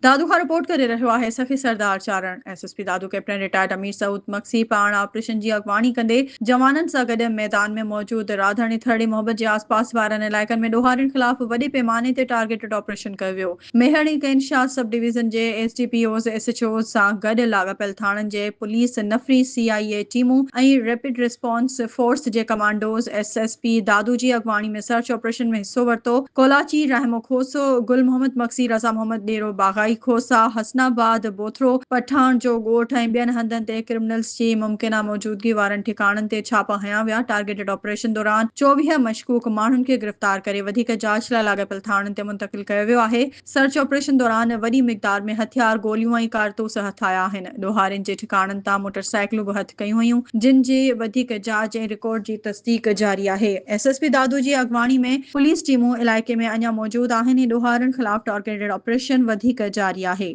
دادو کان رپورٽ ڪري رهيو آهي Sakhi Sardar Charan, S S P Dadu captain retired Amir Saud Magsi پاڻ آپريشن جي اڳواڻي ڪندي جوانن سان گڏ ميدان ۾ موجود راڌڻي ٿرڙي محبت جي آس پاس وارن علائقن ۾ ڏوهارين خلاف وڏي پيماني تي ٽارگيٽڊ آپريشن ڪيو ويو. ميهڙ ۽ ڪين شاهه سب ڊويزن جي S D P Os, S H Os سان گڏ لاڳاپيل ٿاڻن جي پوليس نفري، سي آء اي ٽيمون ۽ ريپڊ رسپانس فورس جي commandos S S P Dadu جي اڳواڻي ۾ سرچ آپريشن ۾ حصو ورتو. ڪولاچي، رحمو کوسو، گل محمد مگسي، رضا محمد ڏيرو، باغائي کوسا، حسن آباد، بوٿرو، پٺاڻ جو ڳوٺ ۽ ٻين هنڌن تي ڪرمنلز جي ممڪنه موجودگي وارن ٺڪاڻن تي ڇاپا هنيا ويا، ٽارگيٽڊ آپريشن دوران 24 مشڪوڪ ماڻهن کي گرفتار ڪري وڌيڪ جاچ لاء لاڳاپيل ٿاڻن تي منتقل ڪيو ويو آهي. سرچ آپريشن دوران وڏي مقدار ۾ هٿيار، گوليون ۽ ڪارتوس هٿ آيا آهن. ڏوهارين جي ٺڪاڻن تان موٽر سائيڪلون به هٿ ڪيون ويون، جن جي وڌيڪ جاچ ۽ رڪارڊ جي تصديق جاري آهي. ايس ايس پي دادو جي اڳواڻي ۾ پوليس ٽيمون علائقي ۾ اڃا موجود آهن ۽ ڏوهارين خلاف ٽارگيٽڊ آپريشن وڌيڪ جاري آهي.